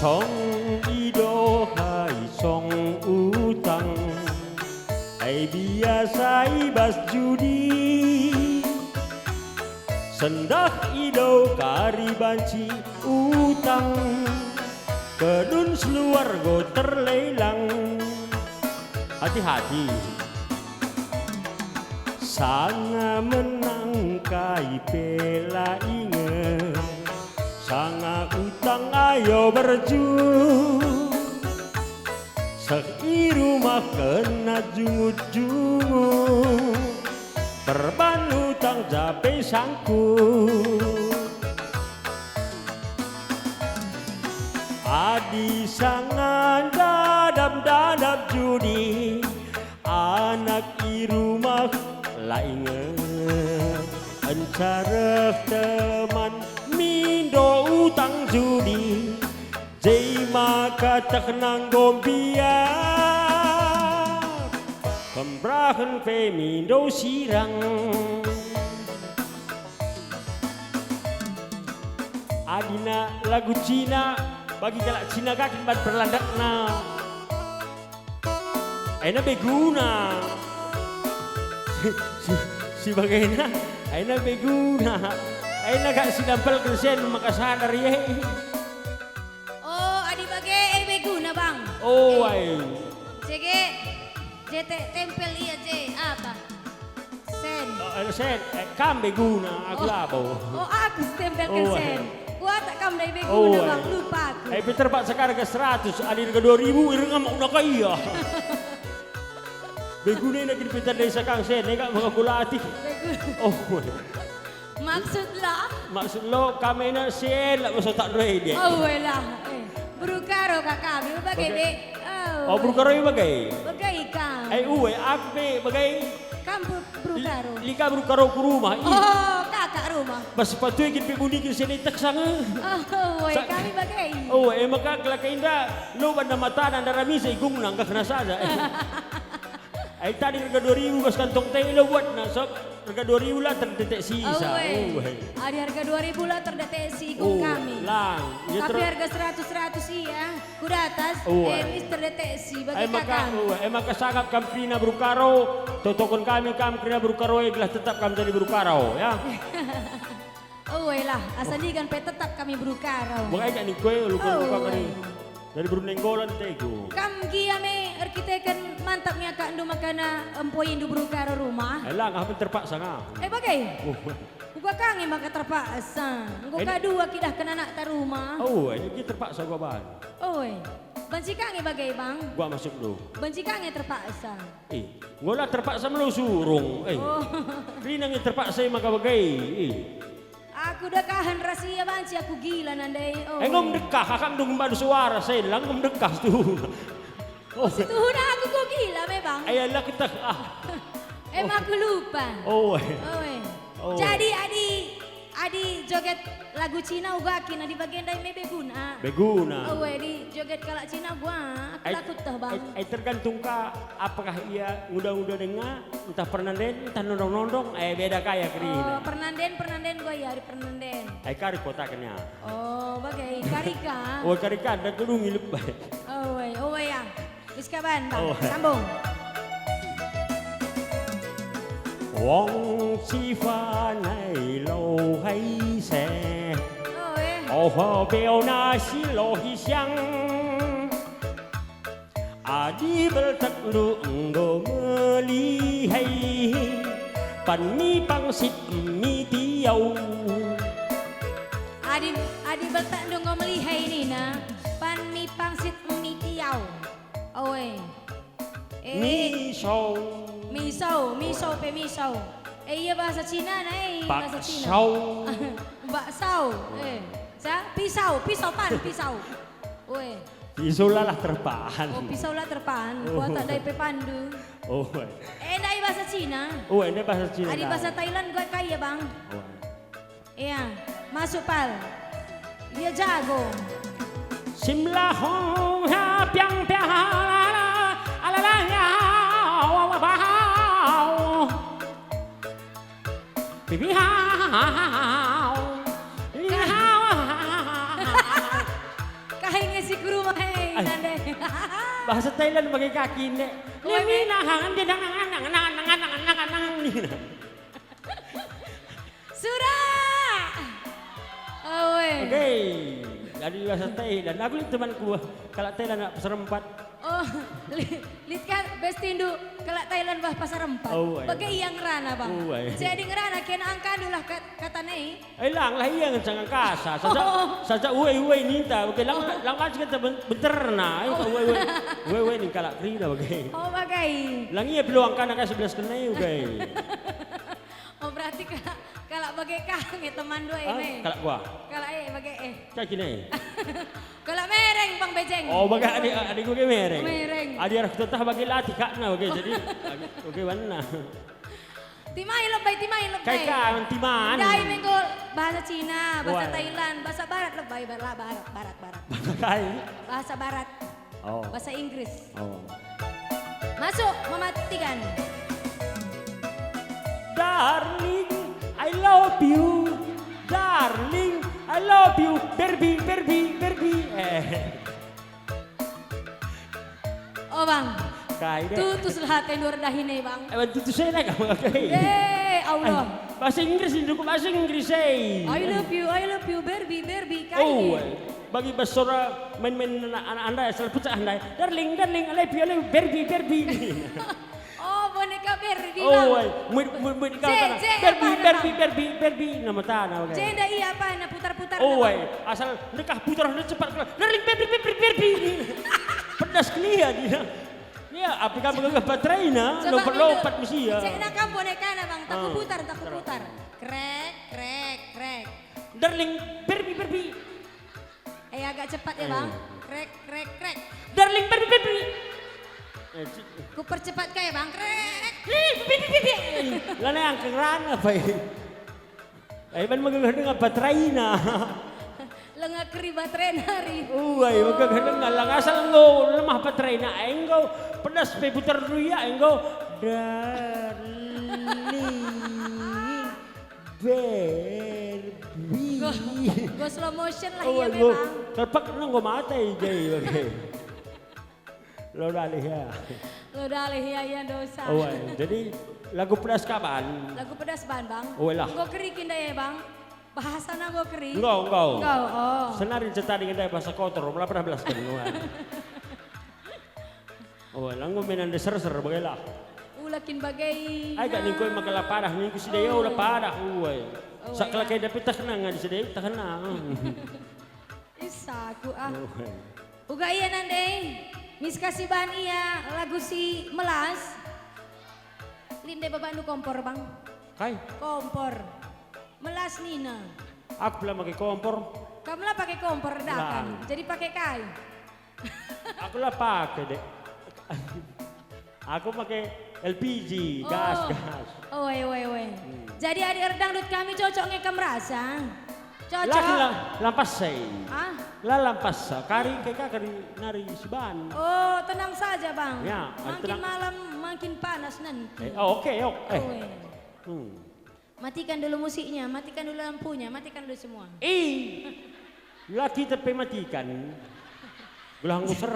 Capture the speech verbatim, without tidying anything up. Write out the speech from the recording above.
Tong idohai song utang, ai biasa i bas judi. Sendah ido kari banci utang, kedun seluar go terlelang. Hati-hati. Sanga menang kai pe la inget, sanga utang ayo berju. Seh i rumah kena jungut-jungut, perban utang jape sangkut. Adi sanga ndadap-ndadap judi, anak i rumah la inget, enca reh teman mindo utang judi, je maka tehna enggo mbiar, kembrahen pe mindo sirang. Adina lagu Cina, bagi kalak Cina ka kin ban perlandakna. Ena beguna. Si, si, si bagena, ena beguna. Ena kak si dampelken sen maka sadar ye. Oh, adi bage e beguna, Bang. Oh, eh, ai. Cege, jete tempel ia je, apa? Sen. Oh, eh, sen. Eh, kam beguna, aku labo. Oh, aku stempelken sen. Kuatak kam ndai beguna, Bang, lupa aku. Eh, pe terpaksa ka rega seratus, adi rega dua ribu, ireng amak una ka ia. Beguna ina kin pe tandai sakang sen, ega maka kulatih. Beguna. Oh. Maksud lo? Maksud lo, kam ina sen, la masa tak doe dia. Oh, welah. Eh, beru Karo ka kami, bage, Bage. Dek. Oh, beru Karo i bage? Bage kam. Eh, ue, aku pe bage. Kam beru, beru Karo. Li-, lika beru Karo ku rumah, ih. Oh, kakak rumah. Bas sepatu kin pe gunikin sini teksang, eh. Oh, ue, Sa-, kami bage. Oh, eh, maka kelaka inda, lo banda matana ndarami seigungna, enggak kena saja, eh. Ai tadi rega dua ribu bas kantong teh lo buatna, sop rega dua ribu la terdeteksi isa. Awai. Awai. Adi harga dua ribu la terdeteksi ikung kami. Lang. Ya, tapi ter- harga seratus, seratus iya, ku datas, awai, eh, mis terdeteksi bagi kakang. Ai maka, awai, ai maka sangap kam kerina beru Karo, totoken kami kam kerina beru Karo, eh, gelah tetap kam jadi beru Karo, ya. Ue lah, asa nigan pe tetap kami beru Karo. Wah, ega ni kue, lupa-lupa kari. Dari beru Nainggolan tego. Kam gia me erkiteken mantap nge akakndu makana empoindu beru Karo rumah. Eh, lang, ah, terpaksa nga. Eh, bage? Oh. Uga kange maka terpaksa. Enggo kadua kidahken anakta rumah. Oh, eh, terpaksa gua bahan. Oi. Banci kange bage, Bang? Gua masuk dulu. Banci kange terpaksa. Eh, enggo la terpaksa melo surung. Eh. Oh. Kerina nge terpaksa maka bage. Eh. Aku dekahen ras ia banci aku gila nandai. Oh. Enggo mendekah, akang dung mban suara, selang enggo mendekah situhuna. Oh, situhuna aku kok gila memang. Ai, la keteh, ah. Emang aku lupa. Oh. Oh. Oh. Jadi, adi Adi joget lagu Cina uga kin, adi bage ndai me beguna. Beguna. Awe, adi joget kalak Cina uga, aku la kueteh, Bang. Ai, ai tergantung ka apakah ia nguda-nguda denga, ntah pernanden, ntah nondong-nondong, eh, beda kaya kerina. Oh, pernanden, pernanden gua ya, adi pernanden. Ai kari kotaknya. Oh, bage, kari ka. Oh, kari ka, ndak gedungi lebai. Oh, weh, oh, weh, ya. Iskaban, Bang. Oh. Sambung. Wong si fanai lohai seh. Oh, eh. Oh, beona si lohi siang. Adi beltekndu enggo melihai, pan mi pangsit mi tiau. Adi, adi beltekndu enggo melihai nina, pan mi pangsit mi tiau. Oe. Eh. Miso. Miso, miso pe miso. Eh, iya bahasa Cina na, eh, bahasa Cina. Baksau. Baksau. Eh, sa? Pisau, pisau pan, pisau. Oe. Pisau lalah terpaan. Oh, pisau la terpaan. Oh. Kuatak ndai pe pandu. Oh. Eh, ndai bahasa Cina. Oh, ndai bahasa Cina. Adi bahasa Thailand gua kai ya, Bang? Oh. Iya, masuk pal. Iya jago. Simlah, oh, ya, piang, piang, ala, ala, ala, ya, wa, wa, wa, wa. Bibi, ha, ha, ha, ha, ha. Iya. Kai nge si Bahasa Thailand bage kaki, Ndai. Weh, weh. Nina, hangan dia, nang, nang, nina. Sura! Oe. Oke. Jadi bahasa Thailand. Aku lit temanku, kalak Thailand, nak Pasar Empat. Oh, li-, lit kan bestindu kalak Thailand bah Pasar Empat. Oh, iya. Bage ia ngerana, Bang. Oh, iya. Jadi ngerana kena angkandu lah kat-, kata nai. Eh, lang lah ia ngenca ngangkasa. Saja, oh, saja uai-uai ninta. Oke, lang, oh, lang banci kita ben-, benterna. Eh, oh, uai-uai. Uai-uai ning kalak kerina bage. Oh, bage. Lang ia pe luang kana kai sebelas kenai, oke. Oh, berarti kalak, kalak bage ka nge teman dua, ah, me. Kalak gua. Kalak, eh, bage, eh. Cakina, eh. Kalak Mereng, Bang Bejeng. Oh, bage adik, adik gua ke Mereng. Mereng. Adik arah kota bage latih kakna bage. Oh. Jadi, oke, banna. Timai lebai, timai lebai. Kai ka, timan. Ndai me enggo bahasa Cina, bahasa, wah, Thailand, bahasa Barat lebai, bar-, la-, Barat, Barat, Barat. Bahasa kai? Bahasa Barat. Oh. Bahasa Inggris. Oh. Masuk, mematikan. Darling, I love you. Darling, I love you. Barbie, Barbie, Barbie. Eh. Oh, Bang. Kai deh. Tutus lah atendu erdahin e, Bang. Eh, tutus saya nak, oke. Eh, Allah. Eh, bahasa Inggris ini, cukup bahasa Inggris, eh. I love you, I love you, Barbie, Barbie, kai. Oh, eh. Bagi bas sora main-main anak, anak andai, asal pecah andai. Darling, darling, I love you, I love you, Barbie, Barbie. Oh, boneka Barbie, oh, Bang. Wai. Muit, muit, muit, je, je, Barbie, apana, Barbie, Bang? Barbie, Barbie, nama tana, oke. Jenda ia apana putar-putar, oh, Bang? Wai. Asal ndekah putar, ndekah cepat, darling, Barbie, Barbie, Barbie. Pedas kelia dia. Ya, api kamu gagah baterainya, coba lompat-lompat mesti ya. Cek nak kam bonekana, Bang, tak, ah, kuputar, tak kuputar. Krek, krek, krek. Darling, Barbie, Barbie. Eh, agak cepat ya, Bang. Eh. Krek, krek, krek. Darling, beri, beri, beri. Eh, ci- Kupercepat kai, Bang. Krek. Beri, beri, beri, beri. Lah, nang kerana apa ini? Eh, ban megegeh denga baterainya. Lenga keri baterainya, ri. Uai, megegeh denga, lang asal enggo lemah baterainya, enggo pedas pe putar dulu ya, enggo. Darling. Barbie. Go, go slow motion lah. Oh, ia go memang. Terpek nenggo mata i jai, oke. Lo dalih ya. Lo dalih ya, ia dosa. Oh, iya. Jadi lagu pedas kaban. Lagu pedas ban, Bang. Oh, lah. Enggo keri kin ndai, Bang? Bahasana enggo keri? Enggo, enggo. Enggo, oh. Senari cetadi ngendai bahasa kotor, malah pernah belas kan, wah. Oh, langgo mena ndeser-ser bagailah. Ula kin bage. Ai gak ningkoi maka la padah, ningku si daya ula padah, uai. Oh, sak iya. Kelakai dapet tehna ngadi si daya tehna. Isaku, ah. Uai. Uga ia nande, mis kasih bahan ia lagu si melas. Linde babandu kompor, Bang. Kai? Kompor. Melas nina. Aku la make kompor. Kam la pake kompor, dakan. Jadi pake kai? Aku la pake, Dek. Aku make L P G, gas, oh, gas. Oh, weh, weh, weh. Hmm. Jadi adik erdangdut kami cocok nge kam rasa? Cocok. La, la, lampas saya. Ah? La lampas sa. Kari ke ka kari nari siban. Oh, tenang saja, Bang. Ya, makin tenang. Malam makin panas nanti. Eh, oh, oke, oke. Oh, weh. Hmm. Matikan dulu musiknya, matikan dulu lampunya, matikan dulu semua. Ih, la kita pe matikan. Gelah enggo ser,